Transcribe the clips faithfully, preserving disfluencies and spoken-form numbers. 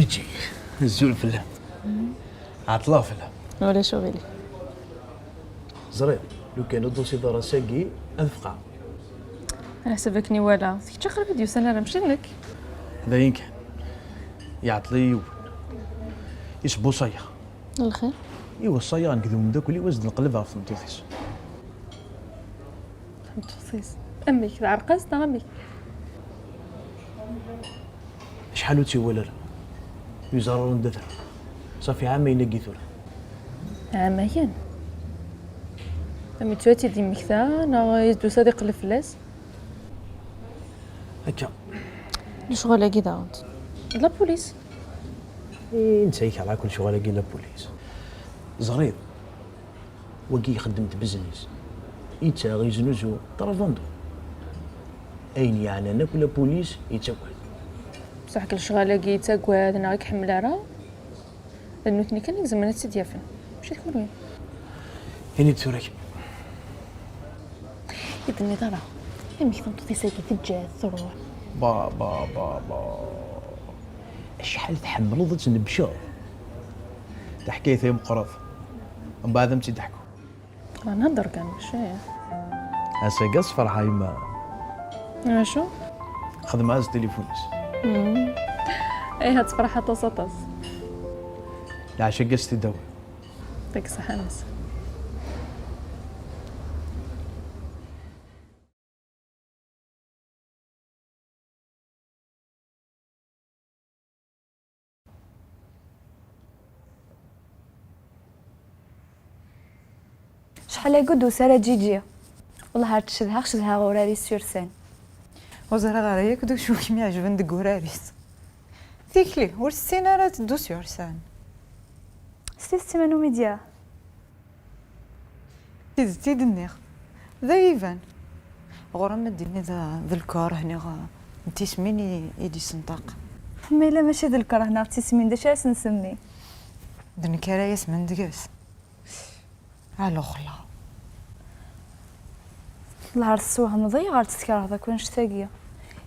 Ǧiǧi, azul fell-am. Ɛeṭṭleɣ fell-am. Ulac uɣilif. Ẓriɣ, lukan ur d-tusiḍ ara ass-agi, ad ffɣeɣ. Ɛla ḥsab akken i walaɣ, d kečč aqrib i d-yusan ara, mačči d nekk. D ayen kan. Iɛeṭṭel-iyi yiwen. Isbuṣayeɣ. Lxir? Iweṣṣayeɣ nekk d umeddakel-iw ad s-d-neqleb ɣef tmeṭṭut-is. Tameṭṭut-is. Amek, teɛreq-as neɣ amek? Acḥal ur tt-iwala ara? Ur yeẓri ara anda tella. Ṣafi ɛamayen-agi tura. Ɛamayen? Amek tura tt-id-yemmekta neɣ i d-tusa ad iqelleb fell-as? Akka. Lecɣal-agi daɣen. D la police. I netta yekreh akk lecɣal-agi n la police. Ẓriɣ. Wagi ixeddem-d biznis. Yettaɣ, yeznuzu, travando. Ayen yeɛnan akk la police yettagad. Bṣaḥ deg lecɣal-agi yettagad neɣ i iḥemmel ara, d nutni kan i izemren ad tt-id-yafen, mačči d kunwi. Ini-d tura kemm. I d-tenniḍ ara, amek tameṭṭut-is-agi teǧǧa-t, truḥ? Ba, ba, ba, ba. Acḥal tḥemmleḍ ad tnebbceḍ. Taḥkayt-a meqqret. Mbeɛd ad m-tt-id-ḥkuɣ. Ɣa nhedder kan, mačči. Ass-agi ad tefreḥ a yemma. Acu? Xedmeɣ-as tilifun-is. Mm. Ih, ad tefreḥ aṭas, aṭas. Leɛca-agi ad s-t-id-awiɣ. Deg ṣṣeḥḥa-ines. Acḥal-agi ur d-tusi ara Ǧiǧi. Wellah ar tt-cedhaɣ, cedhaɣ urar-is s ursan. Ur ẓriɣ ara yakk d acu i kem-iɛejben deg urar-is. Tikli, ur tessin ara ad teddu s ursan. S tidet, Manu Media. Tidet i d-nniɣ. D ay iban. Ɣur-m ad d-tiniḍ, ah, d lkeṛh neɣ, ah, d tismin i, i d-isenṭaq. Ma yella mačči d lkeṛh neɣ d tismin, d acu ara s-nsemmi? D nekk ara yasmen deg-s. Aluxla. Lɛar tessewhmeḍ-iyi, ɣer tt-tkerheḍ akk annect-agi.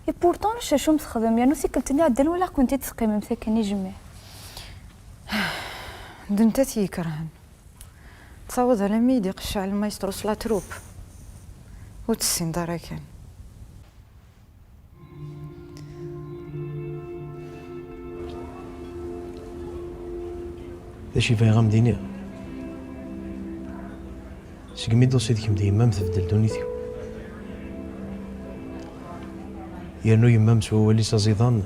Et pourtant, ulac acu m-texdem, yernu tikkelt-nni iɛeddan walaɣ-kent-id teqqimemt akken ijemmiɛ. D netta i yi-ikerhen. Taweḍ alammi i d-iqecceɛ lmaestro s la troupe. Ur tessineḍ ara kan. D acu i bɣiɣ a m-d-iniɣ? Segmi d-tusiḍ kemm d yemma-m, tbeddel ddunit-iw. Yernu yemma-m s wawal-is aẓidan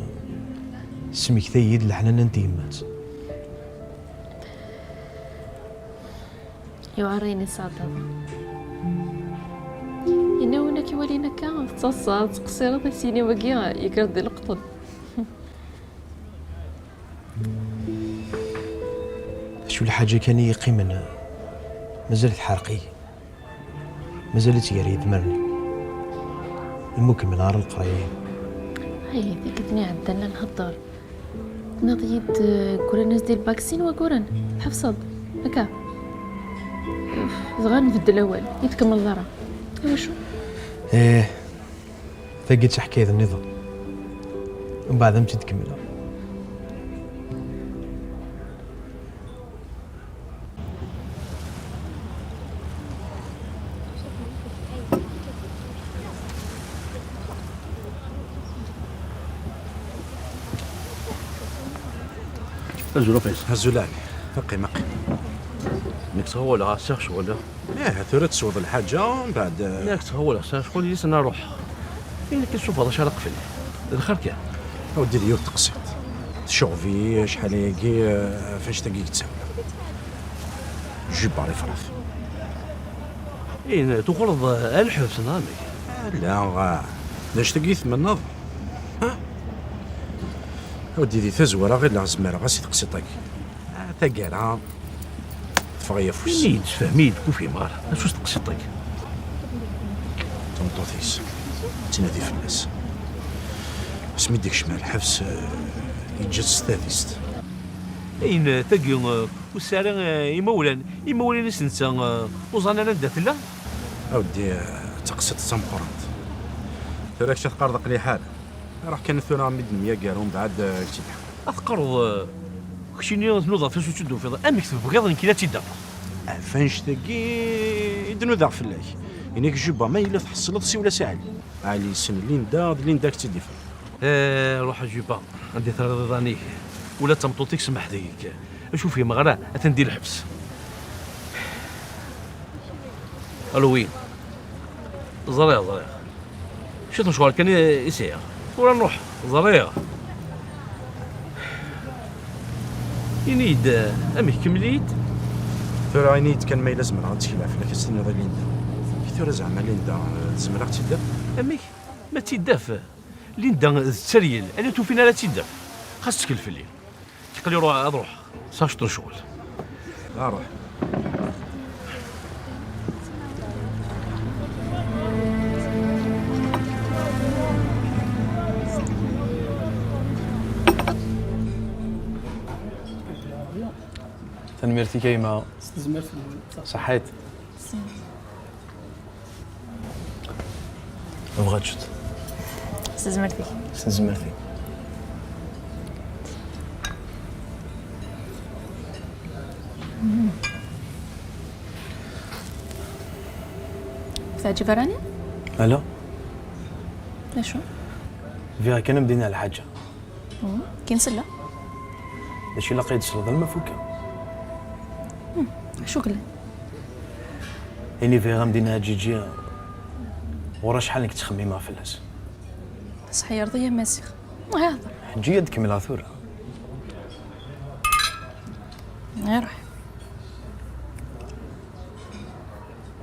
tesmektay-iyi-d leḥnana n tyemmat. Yewɛer ayen i tesɛeddaḍ. Yenna win ad k-iwalin akka, tettaḍsaḍ, tettqeṣṣireḍ, ad s-yini wagi yekker-d di leqṭen. Acu lḥaǧa kan i yi-yeqqimen, mazal tḥerq-iyi. Mazal-itt gar yedmaren-iw. Imi ur kemmleɣ ara leqraya-inu. Ay, tikkelt-nni iɛeddan la nhedder. Tenniḍ-iyi-d, eh, ggran-as di lbak sin waguren. Tḥebseḍ. Akka. Uf, dɣa nbeddel awal. Ur tkemmleḍ ara. Iwacu? Ih. Tagi d taḥkayt nniḍen. Mbeɛd ad m-tt-id-kemmleɣ. Azul a Faysal. Azul a Ɛli. Qqim, qqim. Nekk ttɣawaleɣ, ɛṣiɣ ccɣel. Ih, tura tesweḍ lḥaǧa, mbeɛd, eh, Nekk ttɣawaleɣ, ɛṣiɣ ccɣel, yis-sen ad ruḥeɣ. Ini-k tsuffeḍ acu ara qfel. D lxir kan. A weddi, d yiwet teqsiṭ. Tceɣɣeb-iyi acḥal ayagi, eh, ɣef annect-agi yettawi. Jibber ifrat. Ihi, tuɣaleḍ, eh, ar lḥebs, neɣ amek? Ala, eh, d annect-agi i tmennaḍ? Ha? A weddi, di tazwara, ɣileɣ zemreɣ-as i teqsiṭ-agi. Ah, taggara, teffeɣ-iyi afus. Ini-yi-d, sefhem-iyi-d, ur fhimeɣ ara. Acu s teqsiṭ-agi? Tameṭṭut-is, tettnadi fell-as. Asmi d-ikcem ar lḥebs, eh, yeǧǧa-tt s tadist. Ayen, tagi, eh, ur tesɛi ara, eh, imawlan. Imawlan-is netta, eh, ur ẓran ara anda tella. A weddi, eh, d taqsiṭ d tameqqrant. Tura kečč ad teqqareḍ aql-i ḥal. Ruḥ kan tura mi d-nemyager, umbeɛd, eh, ad k-id-ḥkuɣ. Ad teqqareḍ, eh, keččini tnudaḍ-as ur tt-id-tufiḍ, amek tebɣiḍ nekk ad tt-id-afeɣ? Ɣef annect-agi i d-nudaɣ fell-ak. Ini-k Juba, ma yella tḥeṣleḍ, siwel-as i Ɛli. Ɛli yessen Linda, d Linda ad k-tt-id-ifen. Eh, ruḥ a Juba, anda i terriḍ iḍan-ik? Ula d tameṭṭut-ik semmeḥ deg-k. Acu ur fhimeɣ ara, atan di lḥebs. Alo, wi. Ẓriɣ, ẓriɣ. Ciṭ n ccɣel kan i, i sɛiɣ. Tura nruḥ, ẓriɣ. Ini-yi-d, eh, amek, kemmel-iyi-d? Tura ini-yi-d kan ma yella zemreɣ ad ttekleɣ fell-ak, ad s-tiniḍ i Linda. Tura zeɛma Linda, eh, tezmer ad ɣ-tt-id-taf? Amek? Ma tt-id-taf? Linda d tteryel, ala tufin ara tt-id-taf. Xas ttkel fell-i. Aql-i ruḥ, ad ruḥeɣ. Sɛiɣ ciṭ n ccɣel. Aruḥ. Tanemmirt-ik a yemma. S tezmert-nwen. Ṣaḥḥit. Bɣiɣ ciṭ. S tezmert-ik. S tezmert-ik. Teɛǧeb ara-ni? Ala. D acu? Bɣiɣ kan ad m-d-iniɣ lḥaǧa. Mhm. Kin sella. D acu ilaq ad yi-d-tesleḍ alma fukeɣ? Hmm. Acu yellan? Ini bɣiɣ ad m-d-iniɣ a Ǧiǧi, ɣur-i acḥal nekk ttxemmimeɣ fell-as. Teṣḥireḍ-iyi a Maziɣ. Hḍer. Eǧǧ-iyi ad kemmleɣ tura. Iruḥ.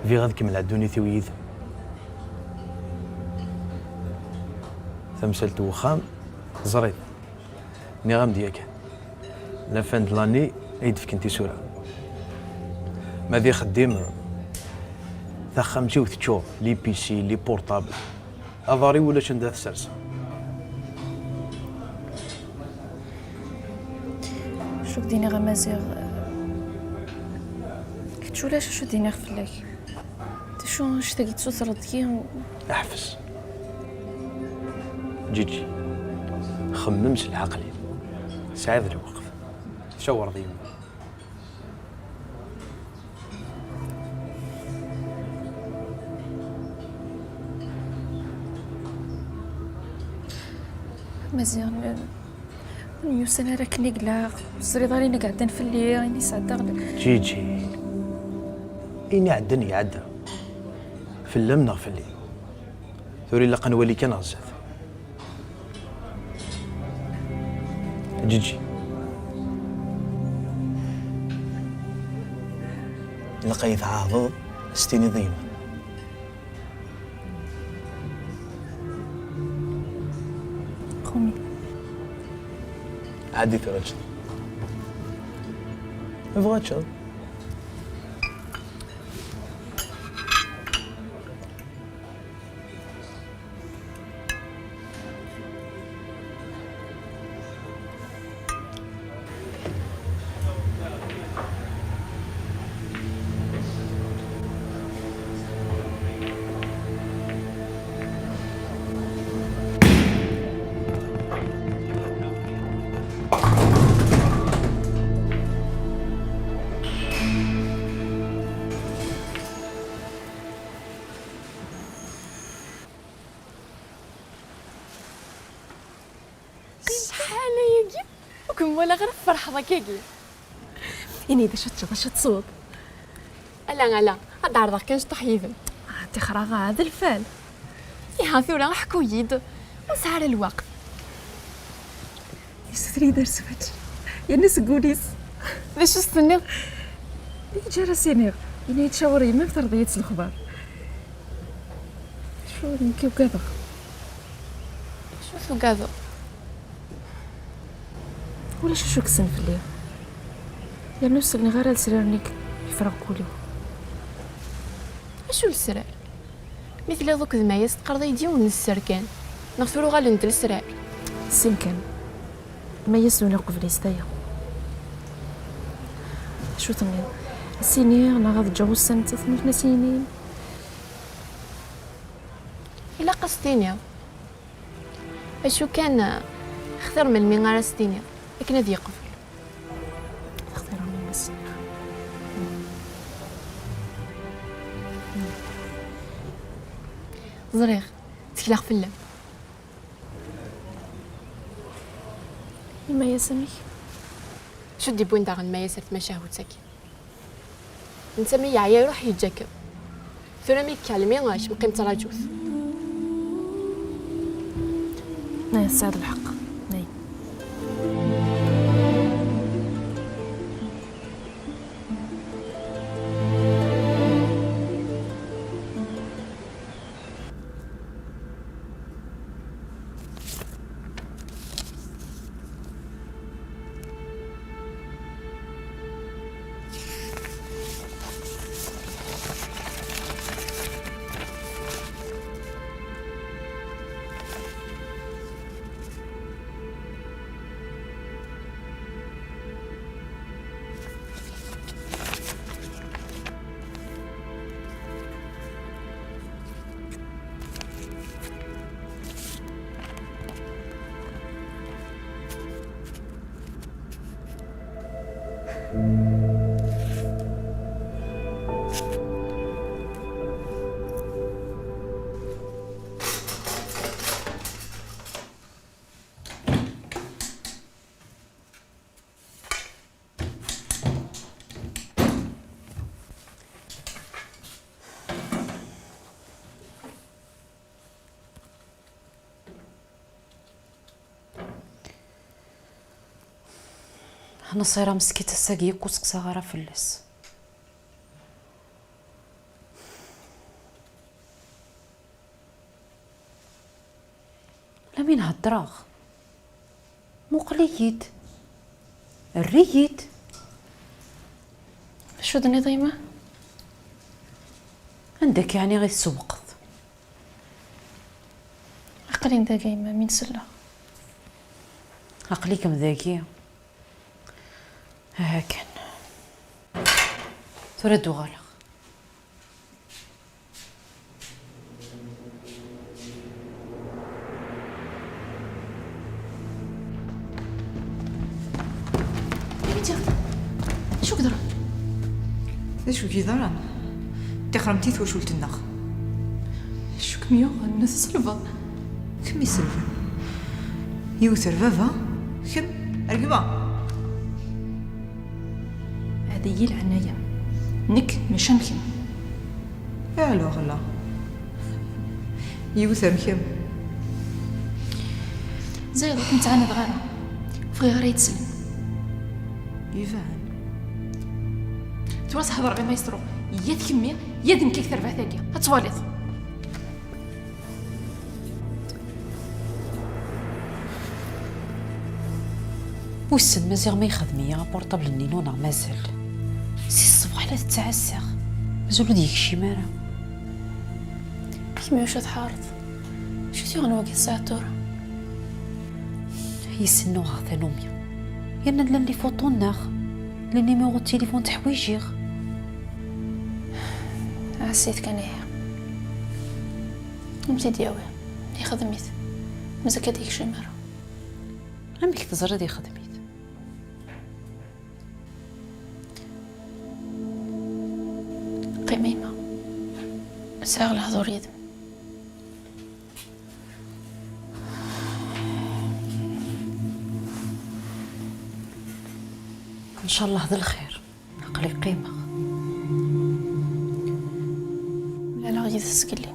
Bɣiɣ ad kemmleɣ ddunit-iw yid-m. Tamsalt n wexxam, teẓriḍ. Nniɣ-am-d yakan. La fin de l'année ay d-fken tisura. Ma d ixeddim, taxxamt-iw teččur, les piscines, les portables. Aḍar-iw ulac anda ad t-serseɣ. Acu k-d-iniɣ a Maziɣ? Kečč ulac acu d-iniɣ fell-ak. D acu annect-agi d-tessutreḍ deg-i? Ḥbes. Ǧiǧi, xemmem s leɛqel-im. Tesɛiḍ lweqt. Tcawreḍ yemma. Maziɣ, ur myussan ara akken i ilaq, ur teẓriḍ ara ayen i iɛeddan fell-i, ayen i sɛeddaɣ. Ǧiǧi, ayen iɛeddan iɛedda. Fell-am neɣ fell-i? Tura ilaq ad nwali kan ɣer zdat. Ǧiǧi. Ilaq ad yi-tɛahdeḍ ad s-tiniḍ i yemma. Xumi. Ɛeddi tura ad teččeḍ. Bɣiɣ ad teččeḍ. Acḥal ayagi ur kem-walaɣ ara tferḥeḍ akkagi. Ini-d acu teččeḍ, acu tesweḍ? Ala, ala, ad d-ɛerḍeɣ kan cṭuḥ yid-m. Ah, ṭixer-aɣ d lfal. Iha, tura ḥku-yi-d. Ur nesɛi ara lweqt. Yessuter-iyi-d ar sswaǧ. Yerna seg wul-is. D acu s-tenniḍ? Yeǧǧa ara s-iniɣ. Yenna-yi-d cawer yemma-m terḍi-yi-d s lexbar. Acu, nekk ugadeɣ. Acu tugadeḍ? Ulac acu yekksen fell-i. Yerna ur sselniɣ ara lesrar-nni yefreɣ deg wul-iw. Acu lesrar? Mi telliḍ akked Mayas teqqareḍ-iyi-d yiwen n sser kan. Neɣ tura uɣalen d lesrar? Sin kan. Mayas d win uqbel-is, d aya. Acu tenniḍ? Ad s-iniɣ neɣ ad ǧǧeɣ ussan n tatmurt n as-yinin? Ilaq ad s-tiniḍ. Acu kan, xtir melmi ara s-tiniḍ. Akken ad yeqbel. Textiṛ-am imassen-nneɣ. Ẓriɣ, ttekleɣ fell-am. Imayas amek? Acu d-yewwin daɣen Mayas ar tmacahut-agi? Netta mi yeɛya iruḥ yeǧǧa-kem. Tura mi yekka almi, kemm qqim ttraǧut. Ay, tesɛiḍ lḥeqq. Ay. Nṣira meskint ass-agi yakk ur steqsaɣ ara fell-as. Lamin heddreɣ. Muqel-iyi-d. Err-iyi-d. Acu d-tenniḍ a yemma? Anda akka ɛni i tsewqeḍ? Aql-in dagi a yemma, mi n-selleɣ. Aql-ikem dagi. Aha kan. Tura ad d-uɣaleɣ. Acu yeḍran? D acu i k-yeḍran? Ṭixremt i twacult-nneɣ. Acu kem-yuɣen? Tselbeḍ. Kemm iselben. Yiwet ar baba, kemm ar gma. Hadi yi leɛnaya-m. Nekk mačči am kemm. Alors là. Yiwet am kemm. Ẓriɣ ur kem-ttɛanadeɣ ara. Ur bɣiɣ ara yi-tsellem. Iban. Tura s-hedreɣ i maestro. Ya d kemmi, ya d nekk i d tarbaɛt-agi. Ad twaliḍ. Wissen Maziɣ ma yexdem-iyi apurṭabl-nni-inu neɣ mazal. Si ṣṣbeḥ la tettɛassaɣ. Mazal ur d-yekcim ara. Kemm yuca tḥareḍ. Acu t-yuɣen wagi ssaɛa tura? Yes-sen uɣeɣ tanumi. Yerna llan les photos-nneɣ. Le numéro de téléphone teḥwijiɣ. Ɛass-it kan ihi. Am t-id-yawi, yexdem-it. Mazal ad yekcim ara. Amek teẓriḍ yexdem-it? Qqim a yemma. Sɛiɣ lehdur yid-m. Ncallah d lxir. Aql-i qqimeɣ. Mlaleɣ yid-s zgelli.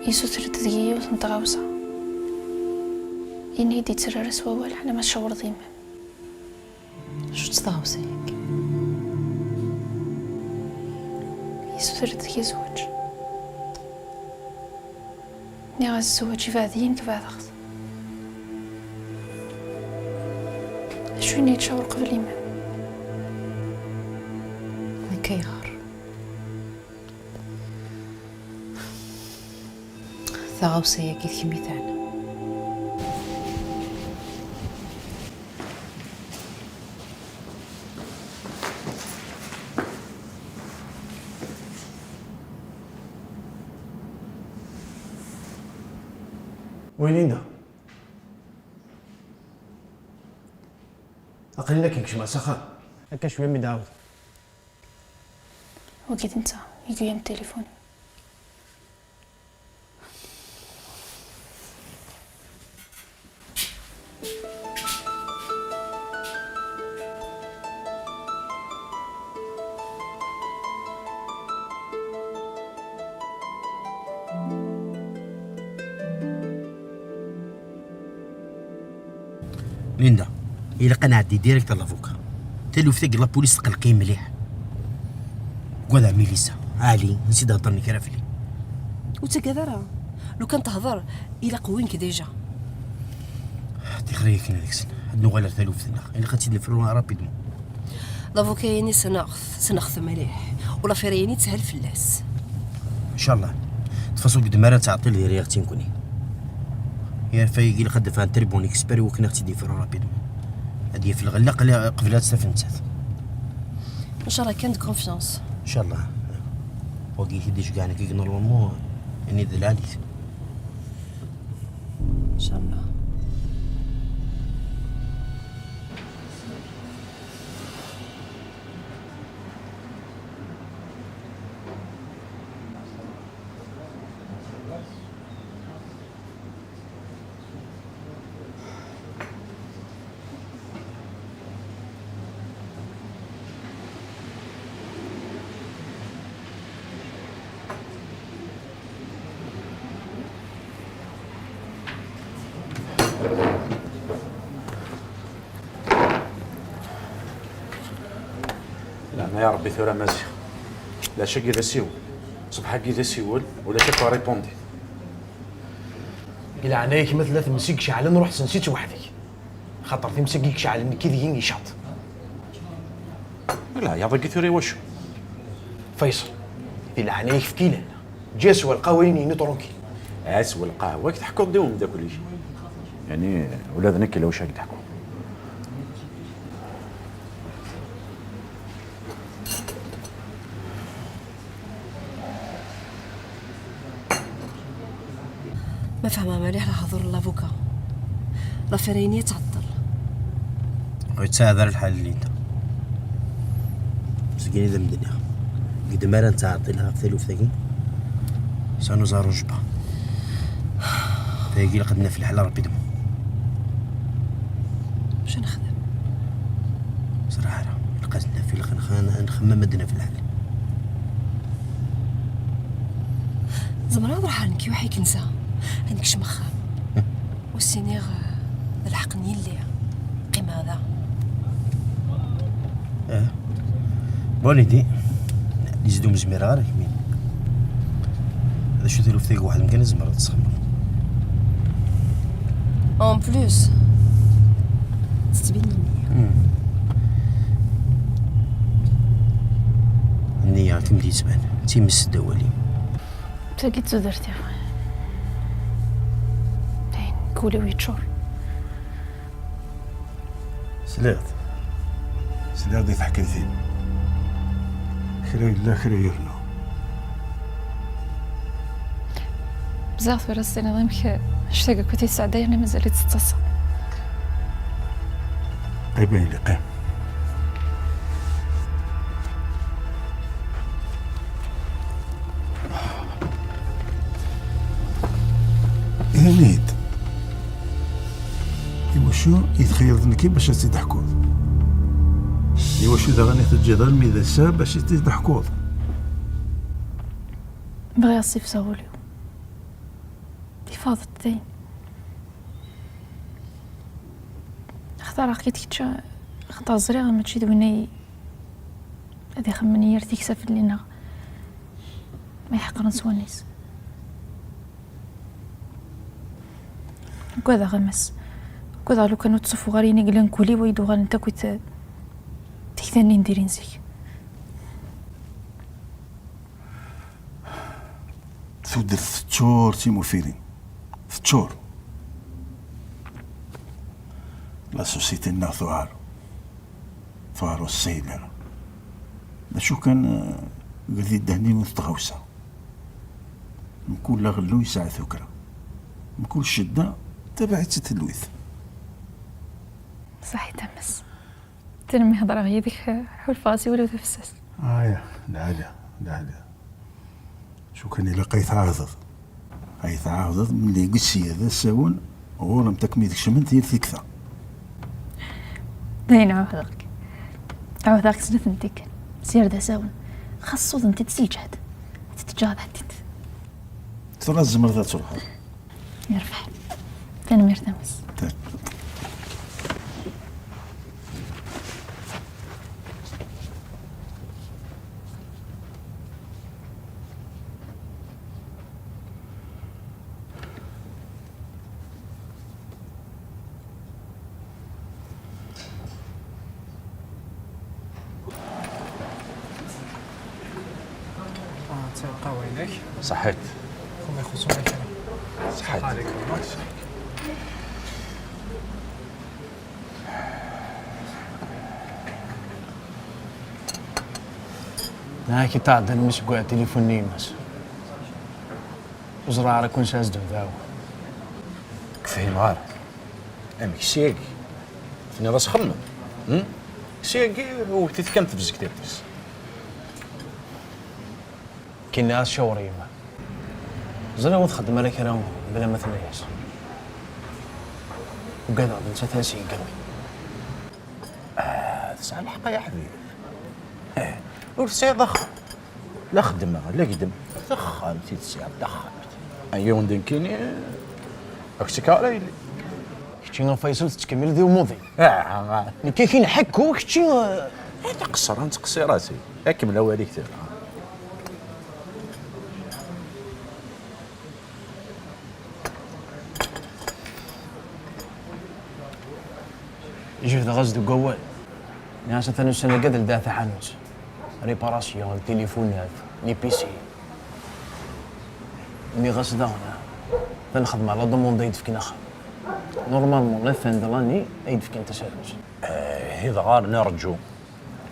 Yessuter-d deg-i yiwet n tɣawsa. Yenna-yi-d yettrara s wawal, ɛla ma tcawreḍ iman. Acu-tt tɣawsa-agi? Yessuter-d deg-i zzwaǧ. Nniɣ-as zzwaǧ ibeɛd-iyi, nekk beɛdeɣ-t. Acu yenna-yi-d cawr qbel iman? Nekk ayɣer? Taɣawsa-agi d kemm i teɛna. Wi Linda? Aql-in akken kecmeɣ s axxam. Akka cwiya mi d-ɛawdeɣ. Wagi d netta i yuɣen tilifun. Linda, ilaq ad nɛeddi direct ɣer l'avocat. Taluft-agi la police tqelleq-iyi mliḥ. Uggadeɣ Milisa, Ɛli, ad s-id-heddren kra fell-i. Ur ttagad ara. Lukan tehder, ilaq win-k déjà. Tixer-iyi akken deg-sen. Ad nuɣal ar taluft-nneɣ. Ilaq ad tt-id-nefru rapidement. L'avocat-ini ssneɣ-t, ssneɣ-t mliḥ. U l'affaire-ini teshel fell-as. Ncallah. De toute façon, deg udem ara ttɛeṭṭil di réaction-nkni. Yerfa-agi ilaq ad d-afeɣ un très bon expert i wakken ad ɣ-tt-id-yefru rapidement. Ad d-yaf lɣella qli-, qbel ad tt-taf nettat. Ncallah kan de confiance. Ncallah. Wagi i t-id-iceggɛen akka normalement, ini d lɛali-t. Ncallah. Leɛnaya Ṛebbi tura Maziɣ. Leɛca-agi d asiwel, ṣṣbeḥ-agi d asiwel, ulac akk répondre. Di leɛnaya-k ma tella tmes i iceɛlen, ruḥ sens-itt weḥd-k. Xaṭer times-agi iceɛlen nekki deg-i icaṭ. Leɛyaḍ-agi tura i wacu? Faysal, di leɛnaya-k efk-iyi lalla. Ǧǧi-as wa lqahwa-inu tranquille. As wa lqahwa i k-teḥkuḍ d umeddakel-ik. Yeɛni, ula d nekk yella wacu i k-d-ḥkuɣ. Ma fehmeɣ mliḥ lehdur n l'avocat, l'affaire-ini ad tɛeṭṭel. Ur yettɛad ara lḥal, Linda. Seg-ini d am-d-nniɣ, deg udem ara nettɛeṭṭil ɣef taluft-agi, ça nous arrange pas. Tagi ilaq ad naf lḥal rapidement. Acu nexdem? Ẓriɣ ara. Ilaq ad naf, ilaq ad nx-, ad nxemmem ad naf lḥal. Zemreɣ ad ruḥeɣ nekk weḥd-i kensa, ad nekcem axxam. Ur s-iniɣ, eh, d lḥeqq n yelli. Qqimeɣ da. Eh. Bonne idée. Lizd ur zmireɣ ara kemmi. D acu, taluft-agi weḥd-m kan i tzemreḍ ad txedmeḍ. En plus, tettbin-iyi. Hmm. Nniya, akken d-yettban, d times ddaw walim. Tagi d tudert-iw. Dayen, kul-iw yeččur. Sliɣ-d. Sliɣ-d i teḥkayt-im. Kra yella, kra yerna. Bziɣ tura s-tiniḍ amek anect-agi akk i t-yesɛeddayen i mazal-itt tettaṣa. Qim a yelli, qim. Ini-d, iwacu i txeyreḍ nekki bac ad tt-id-teḥkuḍ? Iwacu daɣen i teǧǧiḍ almi d ass-a bac ad tt-id-teḥkuḍ? Bɣiɣ ad sifseɣ ul-iw. Tifeḍ-d dayen. Xtareɣ-k-id kečč, xaṭer ẓriɣ mačči d win ay ad ixemmen yir tiksa fell-i neɣ ma iḥeqren s wanni-s. Ugadeɣ a Mass. Ugadeɣ lukan ur ttṣuffuɣ ara ayen i yellan deg wul-iw, ay d-uɣalent akk t-, tikta-nni n diri n zik. Tudert teččur d timufirin. Teččur. La société-nneɣ tuɛer. Tuɛer ur tessahil ara. D acu kan, eh, gdi ddehn-im ur tɣawsa. Mkul aɣelluy yesɛa tukkra. Mkul ccedda, tabaɛ-itt i telwit. Saḥit a Mass. Almi hedreɣ yid-k, ḥulfaɣ-as i wul-iw d afessas. Aya, lɛali, lɛali. Cukan ilaq ay tɛahdeḍ. Ay tɛahdeḍ mligus sya d asawen ɣur-m takmi d-kecment yir tikta. Dayen ɛuhdeɣ-k. Ɛuhdeɣ-k snat n tikkal. Sya d asawen. Xas ṣṣuden-t-id s lǧehd. Ad t-teǧǧeḍ ad t-id. Tura tzemreḍ ad truḥeḍ. Yerbeḥ. Tanemmirt a Mass. Ah, d tiqawa-inek. Ṣaḥit. Xum ixuṣṣu ma kra. Ṣaḥit. Ṣaḥa alaikum. Nɛak i tɛeddan mi seg tilifun n yemma-s. Ur ẓriɣ ara kun sɛas-d mdaw. Fhimeɣ ara. Amek syagi? Tenniḍ-as xemmem. Hmm? Syagi wwet-it kan tebzeg tiṭ-is. Kkinni-as cawṛ yemma. Ẓriɣ ur txeddem ara kra bla ma tenna-yas. Ugadeɣ d nettat ara s-yeggamen. Ah, tesɛa lḥeqq ay aḥbib. Eh, ur tesɛiḍ axxam. La xeddmeɣ, la geddem. Taxxamt i tesɛiḍ, taxxamt. Ay yiwen d nekkini, ak-tt-ikaɣ ara yelli. Kečči a Faysel tettkemmil di umuḍin. Ah, ah. Nekk akin ḥekku, kečči, eh. Eh, taqeṣṣer, ad nettqeṣṣir a sidi. Kemmel awal-ik tura. Jebdeɣ-as deg wawal. Nniɣ-as atan ussan-agi ad ldiɣ taḥanut. Réparation, n tilifunat, les P C. Nniɣ-as daɣen, ad nexdem à la demande ay d-fken axxam. Normalement, la fin de l'année ay d-fkan tasarut. Eh, dɣa nerǧu.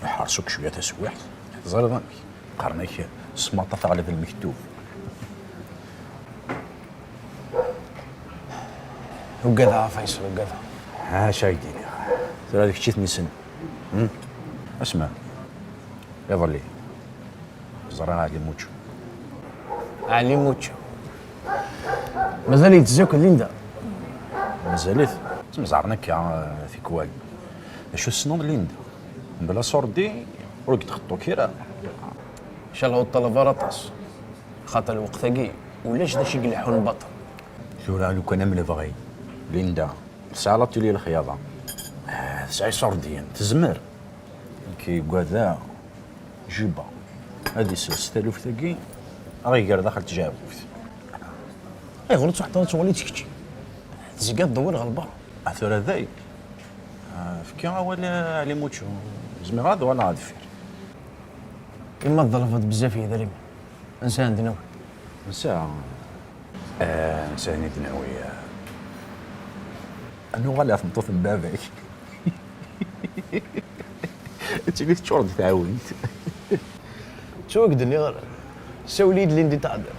Iḥreṣ-ik cwiya taswiɛt. Teẓriḍ amek? Qqaren-ak smaṭa teɣleb lmektub. Ugadeɣ a Faysel, ugadeɣ. Acu ay d-iniɣ? Tura d kečč i ten-yessnen. Hmm? Asma, iḍelli, ẓriɣ Ɛli Mučču. Ɛli Mučču. Mazal yettezzi akk Linda? Mazal-it. Ttemẓaren akka, eh, tikwal. D acu tessneḍ Linda? Mebla ṣurdi, ur k-d-xeṭṭu kra. Ncallah ur ṭṭalab ara aṭas. Xaṭer lweqt-agi, ulac d acu i ileḥḥun baṭel. Tura lukan am lebɣi, Linda tesɛa l'atelier lexyaḍa. Ah, tesɛa iṣurdiyen, tezmer. Nekk ugadeɣ Juba ad isers taluft-agi, ad ɣ-iger daxel tjeɛbubt. Ayɣer ur ttuḥeṭṭer ad tuɣal i kečči? Tezga tdewwir ɣer lbeṛṛa. Ah, tura day. Ah, fkiɣ awal i Ɛli Mučču. Zemreɣ ad uɣaleɣ ɣer deffir. Imi tḍelbeḍ bezzaf n yedrimen, ansa ara d-nawi? Nesɛa, eh, ansa ara d-nawi, eh, ad nuɣal ɣer tmeṭṭut n baba-k. Ad tili teččur-d tɛawint. Ttuɣ d-nniɣ ara. Sawel-iyi-d Linda tɛedda.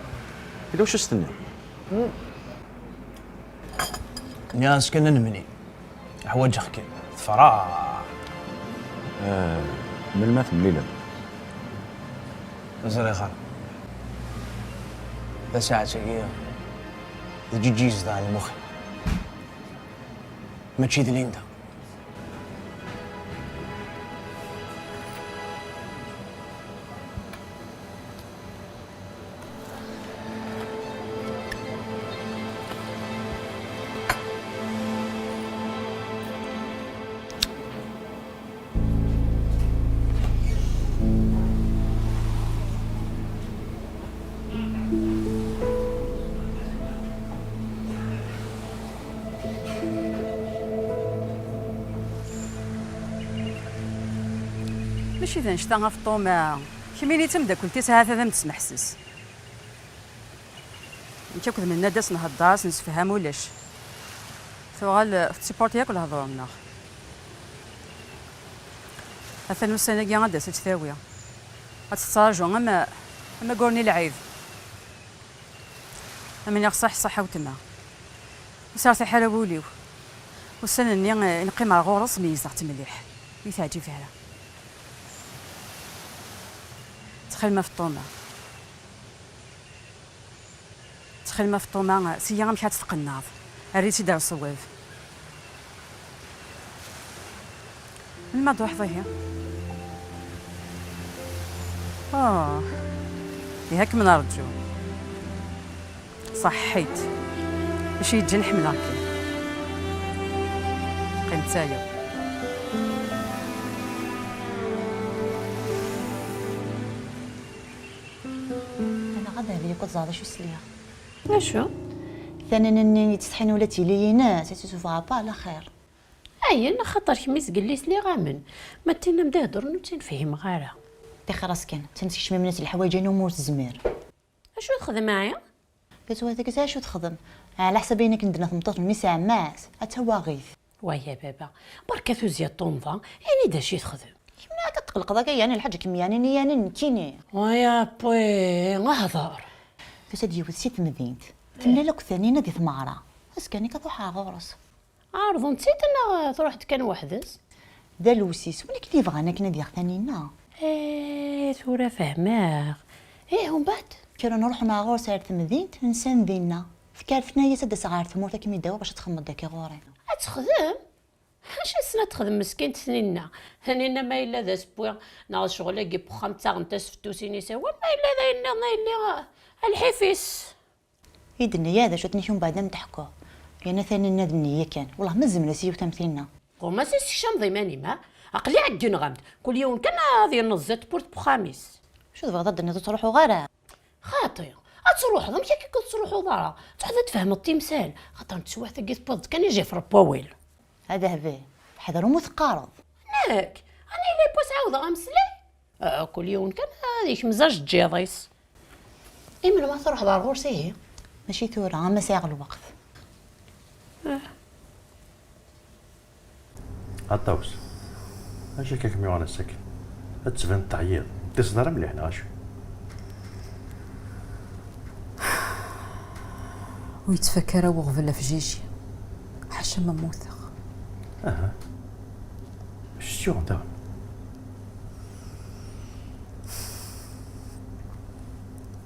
Yella wacu s-tenniḍ? Nniɣ-as kan ad nemlil. Ḥwaǧeɣ-kem. Tefra. Ah, melmi ad temlilem? Ur ẓriɣ ara. Tasaɛet-agi d Ǧiǧi yezdeɣ lmux-iw. Mačči d Linda. Mačči d annect-a a Feṭṭuma. Kemmini d tameddakelt-is, ahat ad am-d-tesmeḥses. Nekk akked Mennad ad s-nhedder, ad s-nessefham, ulac. Tuɣal, eh, tettsipurti akk lehdur-nneɣ. Atan ussan-agi ad d-tas ad tt-tawi. Ad tettraǧu am, am aggur-nni lɛid. Am niɣ ṣaḥ, ṣaḥ a weltma. Ur sertiḥ ara wul-iw. Ussan-nni, eh, i neqqim ar ɣur-s meyyzeɣ-tt mliḥ. Ur teɛǧib ara. Ttxil ma Feṭṭuma. Ttxil ma Feṭṭuma, siyya amek ad tt-tqenneḍ. Err-itt-id ar ṣṣwab. Melmi ad d-truḥeḍ ihi? Oh, ihi ad kem-nerǧu. Ṣaḥḥit. Acu yeǧǧan ḥemmleɣ-kem. Qqim d tayeḍ. Anaɣ ad ahli yakk ad ẓreḍ acu sliɣ. Acu? Taninna-nni yettsetḥin ula d tili-ines, ad tt-isuffeɣ apa, ala xir. Ayen, axaṭer kemm i zgelli sliɣ-am-n. Ma d tinnam d-iheddren ur tt-in-fhimeɣ ara. Tixer-as kan, d tin tekcem imnas leḥwayeǧ-inu ur tezmir. Acu texdem ɛi? Tatwayt-agi acu texdem? Ɛla ḥsab ayen akken d-tenna tmeṭṭut n mmi-s ɛemma-s, ad tawaɣit. Wah ya baba, berka tuzzya ṭṭumḍa, ini-d acu i texdem. Kemm akka tqelqeḍ akka yani lḥaǧa kem yani ni yani nekkini. Wah ya pwi, hder. Tusa-d yiwet si temdint. Temlal akk Taninna di tmeɣra. Azekka-nni ka truḥ ɣer ɣur-s. Ɛerḍen-tt-id neɣ truḥ-d kan weḥd-s? D alwes-is, win akken yebɣan akken ad yaɣ Taninna. Eh, tura fehmeɣ. Ih, umbeɛd? Kkren ruḥen ɣer ɣur-s ar temdint, nsan dinna. Tekker tenna-yas ad d-aseɣ ɣer tmurt akken mi d-awiɣ bac ad txedmeḍ dagi ɣur-i. Ad texdem? Acu yessen ad texdem meskint Taninna? Taninna ma yella d asewwi neɣ d ccɣel-agi n wexxam ttaɣent-as fettusin i sawal, ma yella d ayen nniḍen a yelli, a lḥif-is. I d-tenna-yas d acu akken i k-umbeɛd am d-ḥkuɣ. Yerna Taninna d nniya kan. Wellah ma zemreɣ s yiwet am tinna. Ɣur-m a s-sekcamḍ iman-im, ha? Aql-i ɛeggneɣ-am-d. Kul yiwen kan ad yenneẓẓi tewwurt n wexxam-is. Acu tebɣiḍ ad d-tenniḍ ur ttruḥuɣ ara? Xaṭi, ad truḥeḍ, amek akka ur tettruḥuḍ ara? Truḥeḍ ad tfehmeḍ timsal, xaṭer n teswiɛt-agi tewwiḍ-d kan ijifr n wawal. A Dehbi, ḥder umi teqqareḍ. Nekk? Ani yella yewwas ɛawdeɣ ameslay? Ah, kul yiwen kan ad yekmez ajeǧǧiḍ-is. Imelmi ad truḥeḍ ar ɣur-s ihi? Mačči tura, ama sɛiɣ lweqt. Ah. A Ṭawes, acu akka kem-yuɣen ass-agi? Ad d-tbaneḍ teɛyiḍ, ur d-tusiḍ ara mliḥ neɣ acu? Ur yettfakka ara uɣbel ɣef Jiji, ḥaca ma mmuteɣ. Aha. Acu tt-yuɣen daɣen?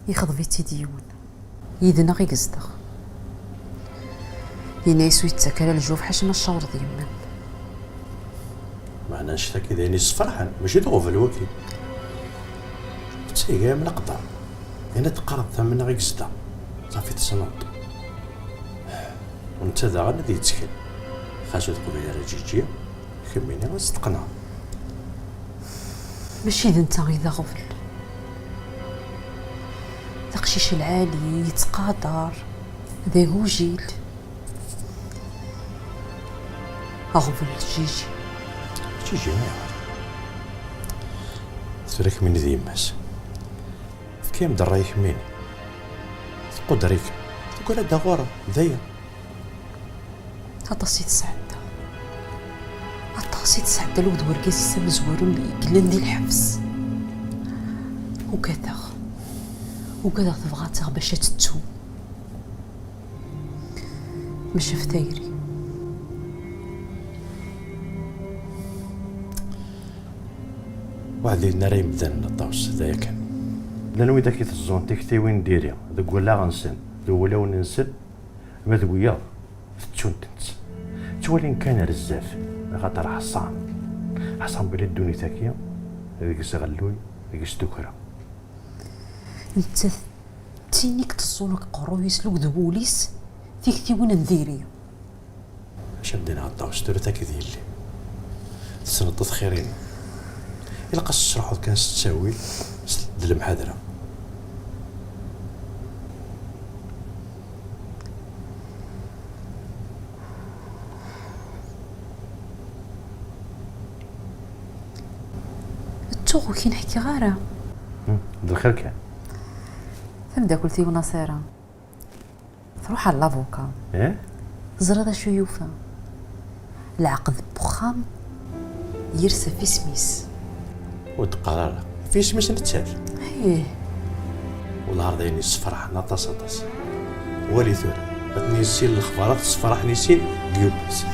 Yexḍeb-itt-id yiwen. Yid-neɣ i yezdeɣ. Yenna-yas ur yettak ara lǧuf ḥaca ma tcawreḍ yemma-m. Meɛna annect-agi d ayen yessefraḥen, mačči d uɣbel waki. Ur tteg ara am leqder. Ayen ad d-teqqareḍ tamnaɣ i yezdeɣ, ṣafi tessneḍ-t. U netta daɣen ad yettkel. Xas ur teqbil ara Ǧiǧi, kemmini ad s-teqneɛ. Mačči d netta i d aɣbel. D aqcic lɛali, yettqadar, d agujil. Aɣbel d Ǧiǧi. Ǧiǧi, ayɣer? Tura kemmini d yemma-s. Efk-am-d ṛṛay kemmini. Tquder-ik. Tugar ad d-aɣurem. D aya. Aṭas i tesɛedda. Aṭas i tesɛedda lewd wergaz-is amezwaru yellan di lḥebs. Ugadeɣ. Ugadeɣ tebɣa-tt bac ad tettu. Maca f tayri. Waḥed ur yelli ara yemdanen aṭas, d aya kan. Llan widak i teẓẓun tiktiwin n diri deg wallaɣ-nsen d wulawen-nsen, ma d wiyaḍ tettunt-tt. Ttwalin kan ar zdat, axaṭer ḥṣan. Ḥṣan belli ddunit-agi deg-s ɣelluy, deg-s tukkra. Nettat d tin i iteẓẓun deg uqerruy-is lugd n wul-is tiktiwin n diri. Maca am d-yenna Ṭawes, tura-t akked yelli. Tessneḍ-t xir-inu. Ilaq ad s-tesruḥeḍ kan s ttawil, s d lemḥadra. Ttuɣ ur k-in-ḥkiɣ ara. Hmm, d lxir kan. Tamdakelt-iw Naṣira. Tṛuḥ ar lavuka. Eh? Teẓriḍ acu yufa? Leɛqed n wexxam yers ɣef isem-is. Ur d-qqar ara. Ɣef yisem-is nettat? Ih. Wellah d ayen yessefraḥen aṭas, aṭas. Wali tura, ad ten-yessin lexbarat ssefraḥen i sin deg yiwwas.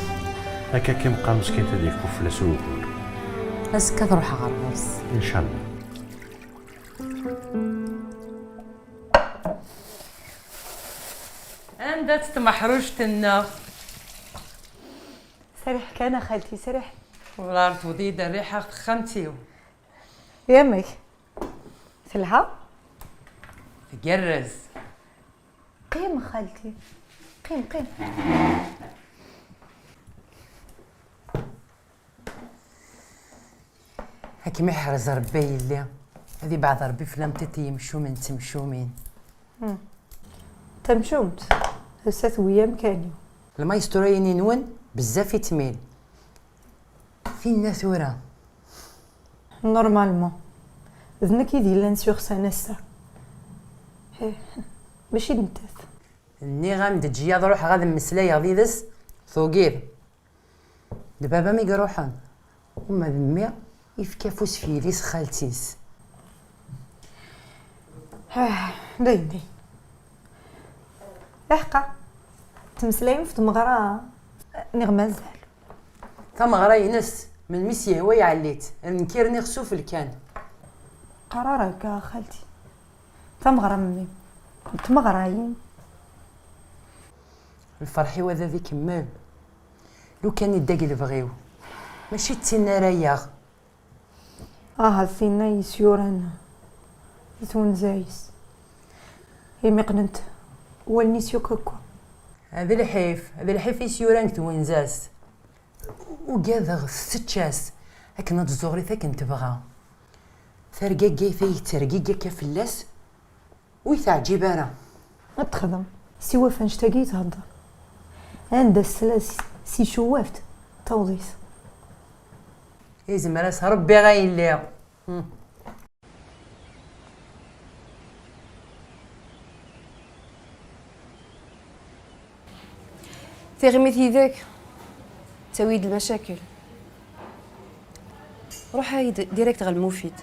Akka kan meqqar meskint ad yekfu fell-as ugur. Azekka ad ruḥeɣ ɣer ɣur-s. Incallah. Anda-tt tmeḥruct-nneɣ? Sriḥ kan a xalti, sriḥ. Werɛad tewweḍ-iyi-d rriḥa ɣer texxamt-iw. Yamek? Telha? Tgerrez. Qqim xalti. Qqim, qqim. Ad kem-iḥrez Rebbi a yelli. Ad ibɛed Rebbi fell-am tiṭ n yemcumen d temcumin. Tamcumt, ass-a tewwi amkan-iw. Lmaystura-yin-nwen bezzaf i tmil. Tinna tura. Normalement, d nekk i d yellan s uxsan ass-a. Eh, mačči d nettat. Nniɣ-am-d eǧǧ-iyi ad ruḥeɣ ad mmeslayeɣ yid-s, tugiḍ. D baba-m i iruḥen. Uma d mmi, yefka afus f yelli-s xalti-s. Ah, dayen, dayen. Iḥqa, ttmeslayem f tmeɣra, niɣ mazal? Tameɣra-ines, melmi s-yehwa iɛelli-tt, d nekk i rniɣ sufel kan. Qrar akka a xalti. Tameɣra n mmi, d tmeɣra-im. Lferḥ-iw ad ad ikemmel. Lukan idda deg lebɣi-w, mačči d tin ara yaɣ. Ahat tinna i s-yuran i twenza-is, imi qqnent wallen-is yakk akka. D lḥif, d lḥif i s-yuran deg twenza-s. Ugadeɣ tessečč-as akken ad tẓuɣrit akken tebɣa. Targaggayt ay yettergigi akka fell-as, ur yi-teɛǧib ara. Ad texdem. Siwa f annect-agi i thedder. Anda s-tella s, s icewwaf-d, taweḍ-it. Izmer-as Rebbi a yelli. Hmm. Tiɣimit yid-k tawi-d lmacakel. Ruḥ-iyi-d direct ɣer Lmufid.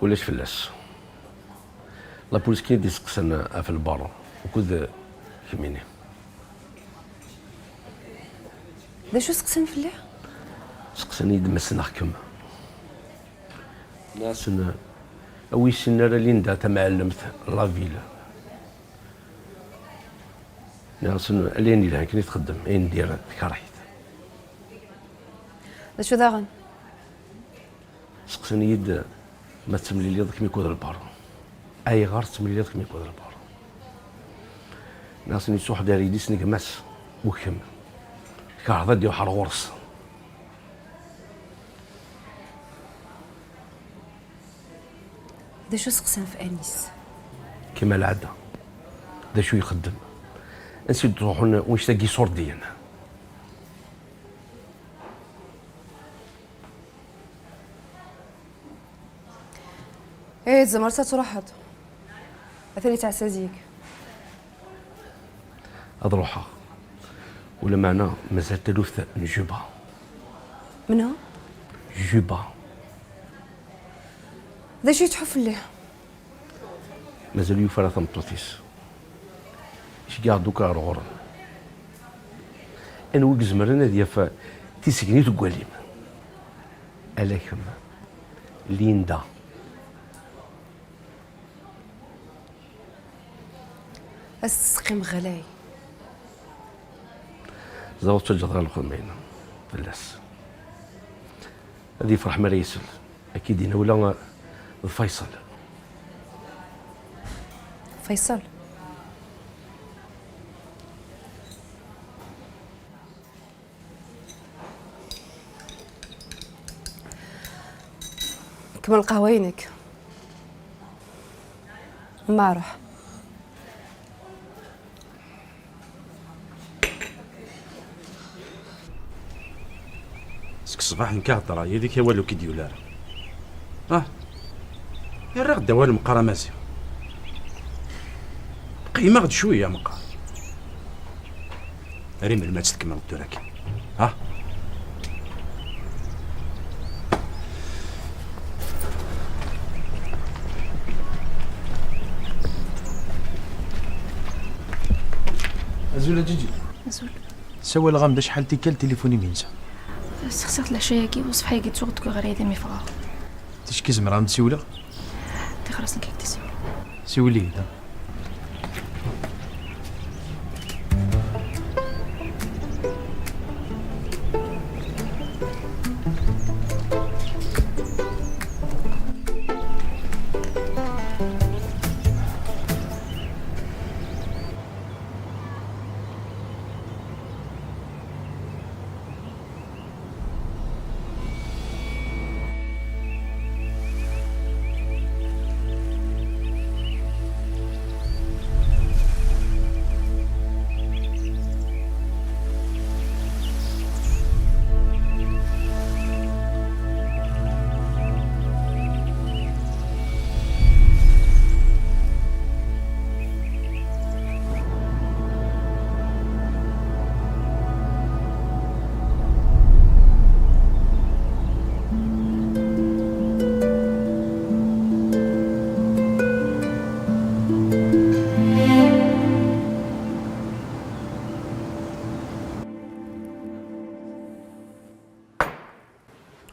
Ulac fell-as. Lapulis kan i d-iseqsan ɣef lbar, ukud kemmini. D acu seqsan fell-i? Seqsan-iyi-d ma ssneɣ-kem. Nniɣ-asen, a wi ssinen ara Linda tamɛellemt n la ville. Nniɣ-asen, ala ayen yelhan kan i txeddem, ayen n diri, tkerh-it. D acu daɣen? Seqsan-iyi-d ma tettemliliḍ kemmi akked lbar. Ayɣer tettemliliḍ kemmi akked lbar? Nniɣ-asen, yettruḥ-d ar yelli-s n gma-s, u kemm tkerheḍ ad d-iruḥ ar ɣur-s. D acu seqsan f Anis? Kmal ɛada. D acu ixeddem? Ansi d-ttruḥun wannect-agi iṣurdiyen? Eh, tzemreḍ ad truḥeḍ. Atan yettɛassa zik. Ad ruḥeɣ. Ulameɛna mazal taluft n Juba. Menhu? Juba. D acu yettḥu fell-i? Mazal yufi ara tameṭṭut-is. Iceggeɛ-d akk ar ɣur-m. Anwa i izemren ad yaf tisegni deg walim? Ala kemm, Linda. Ad s-tesqim ɣlay. Ẓer ur ttaǧǧaḍ ara lxedma-inem fell-as. Ad yefreḥ mi ara yisel. Ad k-id-ini ula d Faysal. Faysal? Kemmel lqahwa-inek. Ma ruḥ. Seg ṣṣbeḥ nekk heddreɣ yid-k, awal ur k-id-yuli ara. Ah, rriɣ-d awal meqqar a Maziɣ. Qqimeɣ-d cwiya meqqar. Ar melmi ad tt-tkemmleḍ tura kan? Ha? Azul a Ǧiǧi. Azul. Sawaleɣ-am-d acḥal tikkal tilifun-im yensa. Sexsiɣ-t leɛca-agi, u ṣṣbeḥ-agi ttuɣ deg uɣrib imi ffɣeɣ. Ticki zemreɣ ad m-d-siwleɣ? Tixer-as nekk ad k-d-siwleɣ. Siwel-iyi-d, ha?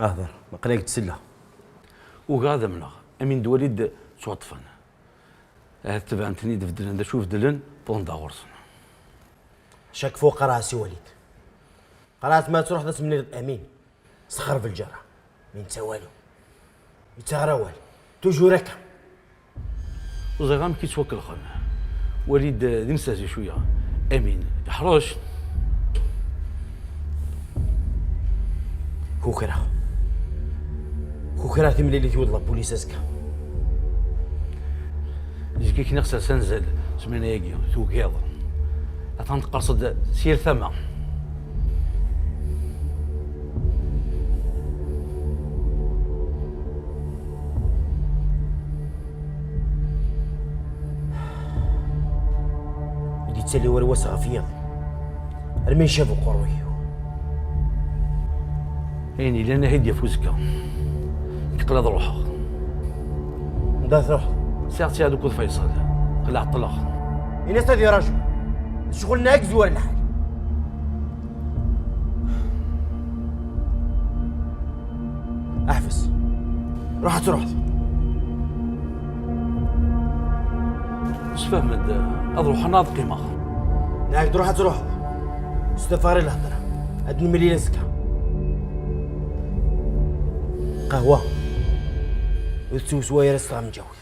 Ahder, aql-ak d-selleɣ. Ugaɣ ad amneɣ. Amin d Walid ttwaṭṭfen. Ahat tebɛen-ten-id, beddlen d acu beddlen, wwḍen-d ɣur-sen. Chaque fois qqareɣ-as i Walid. Qqareɣ-as ma ad truḥeḍ ad temlileḍ Amin. Sexreb lǧerra. Mi netta walu. Yettaɣ ara awal. Toujours akka. Ur ẓriɣ amek i ttwakellxen. Walid d imsazi cwiya. Amin, yeḥrec. Kukraɣ. Kukraɣ timlilit i wwḍen la police azekka. Zik i k-niɣ sers anzal, ssmana-agi, tugiḍ. Atan teqqerṣeḍ s yir tama. I d-yettali war wass ɣef yiḍ, armi icab uqerruy-iw. Ayen yellan ad t-id-yaf uzekka. Nekk qqleɣ ad ruḥeɣ. Anda ara truḥeḍ? Sɛiɣ ttiɛad akked Faysal. Aql-i ɛeṭṭleɣ. Ini-as ad iraju. D ccɣel-nneɣ i yezwar lḥal. Ḥbes. Ruḥ ad truḥeḍ. Sefhem-d, ad ruḥeɣ neɣ ad qqimeɣ? Nniɣ-ak-d ruḥ ad truḥeḍ. Stefari lhedra. Ad nemlil azekka. Qahwa. Ur tettweswa ara s tɣemǧawt.